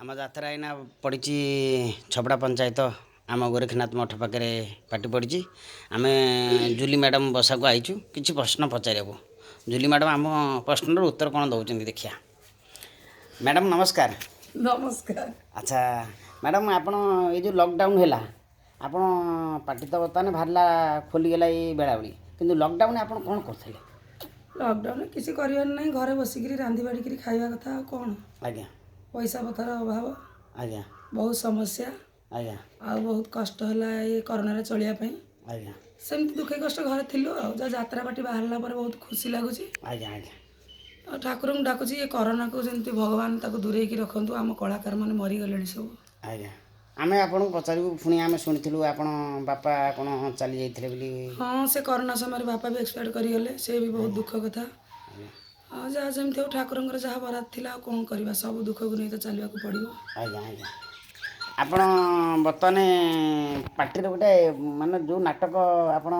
ଆମ ଯାତ୍ରା ଏଇନା ପଡ଼ିଛି ଛପଡ଼ା ପଞ୍ଚାୟତ, ଆମ ଗୋରଖନାଥ ମଠ ପାଖରେ ପାଟି ପଡ଼ିଛି। ଆମେ ଜୁଲି ମ୍ୟାଡ଼ାମ୍ ବସାକୁ ଆଇଛୁ କିଛି ପ୍ରଶ୍ନ ପଚାରିବାକୁ। ଜୁଲି ମ୍ୟାଡ଼ାମ୍ ଆମ ପ୍ରଶ୍ନର ଉତ୍ତର କ'ଣ ଦେଉଛନ୍ତି ଦେଖିବା। ମ୍ୟାଡ଼ାମ୍ ନମସ୍କାର। ନମସ୍କାର। ଆଚ୍ଛା ମ୍ୟାଡ଼ାମ୍, ଆପଣ ଏଇ ଯେଉଁ ଲକଡାଉନ୍ ହେଲା, ଆପଣ ପାଟି ତ ବର୍ତ୍ତମାନ ବାହାରିଲା, ଖୋଲିଗଲା ଏଇ ବେଳାବେଳି, କିନ୍ତୁ ଲକଡାଉନ୍ ଆପଣ କ'ଣ କରୁଥିଲେ? ଲକଡାଉନ୍ କିଛି କରିବାର ନାହିଁ, ଘରେ ବସିକିରି ରାନ୍ଧି ବାଢ଼ିକିରି ଖାଇବା କଥା, ଆଉ କ'ଣ? ଆଜ୍ଞା। ପଇସା ପତ୍ର ଅଭାବ। ଆଜ୍ଞା। ବହୁତ ସମସ୍ୟା। ଆଜ୍ଞା। ଆଉ ବହୁତ କଷ୍ଟ ହେଲା ଏ କରୋନାରେ ଚଳିବା ପାଇଁ। ଆଜ୍ଞା। ସେମିତି ଦୁଃଖେ କଷ୍ଟ ଘରେ ଥିଲୁ, ଆଉ ଯାହା ଯାତ୍ରା ପାଟି ବାହାରିଲା ପରେ ବହୁତ ଖୁସି ଲାଗୁଛି। ଆଜ୍ଞା ଆଜ୍ଞା। ଆଉ ଠାକୁରଙ୍କୁ ଡାକୁଛି, ଏ କରୋନାକୁ ଯେମିତି ଭଗବାନ ତାକୁ ଦୂରେଇକି ରଖନ୍ତୁ। ଆମ କଳାକାରମାନେ ମରିଗଲେଣି ସବୁ। ଆଜ୍ଞା, ଆମେ ଆପଣଙ୍କୁ ପଚାରିବୁ ପୁଣି, ଆମେ ଶୁଣିଥିଲୁ ଆପଣ ବାପା କ'ଣ ଚାଲି ଯାଇଥିଲେ ବୋଲି। ହଁ, ସେ କରୋନା ସମୟରେ ବାପା ବି ଏକ୍ସପାୟାର୍ଡ଼ କରିଗଲେ, ସେ ବି ବହୁତ ଦୁଃଖ କଥା। ଆଜ୍ଞା। ଆଉ ଯାହା ଯେମିତି ହଉ, ଠାକୁରଙ୍କର ଯାହା ବରାଦ ଥିଲା, ଆଉ କ'ଣ କରିବା? ସବୁ ଦୁଃଖକୁ ନେଇ ତ ଚାଲିବାକୁ ପଡ଼ିବ। ଆଜ୍ଞା ଆଜ୍ଞା। ଆପଣ ବର୍ତ୍ତମାନ ପାଟିରେ ଗୋଟେ ମାନେ ଯେଉଁ ନାଟକ ଆପଣ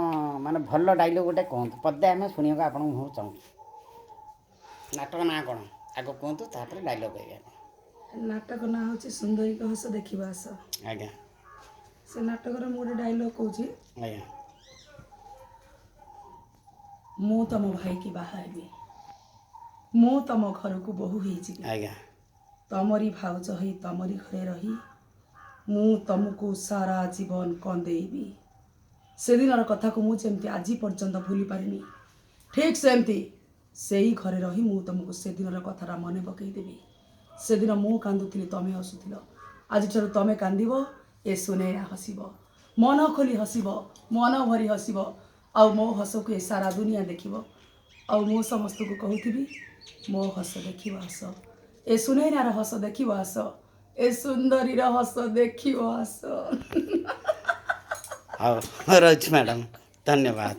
ମାନେ ଭଲ ଡାଇଲଗ୍ ଗୋଟେ କୁହନ୍ତୁ, ପଦେ ଆମେ ଶୁଣିବାକୁ ଆପଣଙ୍କ ମୁହଁରୁ ଚାହୁଁଛୁ। ନାଟକ ନାଁ କ'ଣ ଆଗ କୁହନ୍ତୁ, ତାପରେ ଡାଇଲଗ୍ କହିବେ ଆପଣ। ନାଟକ ନାଁ ହେଉଛି ସୁନ୍ଦରୀଙ୍କ ହସ ଦେଖିବା ଆସ। ଆଜ୍ଞା। ସେ ନାଟକର ମୁଁ ଗୋଟେ ଡାଇଲଗ୍ କହୁଛି। ଆଜ୍ଞା। ମୁଁ ତମ ଭାଇକି ବାହା ହେବି, ମୁଁ ତମ ଘରକୁ ବୋହୂ ହେଇଯିବି। ଆଜ୍ଞା। ତମରି ଭାଉଜ ହେଇ ତମରି ଘରେ ରହି ମୁଁ ତମକୁ ସାରା ଜୀବନ କନ୍ଦେଇବି। ସେଦିନର କଥାକୁ ମୁଁ ଯେମିତି ଆଜି ପର୍ଯ୍ୟନ୍ତ ଭୁଲି ପାରିନି, ଠିକ୍ ସେମିତି ସେଇ ଘରେ ରହି ମୁଁ ତମକୁ ସେଦିନର କଥାଟା ମନେ ପକେଇଦେବି। ସେଦିନ ମୁଁ କାନ୍ଦୁଥିଲି, ତମେ ହସୁଥିଲ। ଆଜିଠାରୁ ତମେ କାନ୍ଦିବ, ଏ ସୁନେଇରା ହସିବ, ମନ ଖୋଲି ହସିବ, ମନ ଭରି ହସିବ, ଆଉ ମୋ ହସକୁ ଏ ସାରା ଦୁନିଆ ଦେଖିବ। ଆଉ ମୁଁ ସମସ୍ତଙ୍କୁ କହୁଥିବି, ମୋ ହସ ଦେଖିବ ଆସ, ଏ ସୁନେଇରାର ହସ ଦେଖିବ ଆସ, ଏ ସୁନ୍ଦରୀର ହସ ଦେଖିବ ଆସ। ହଉ, ରହୁଛି ମ୍ୟାଡ଼ାମ୍, ଧନ୍ୟବାଦ।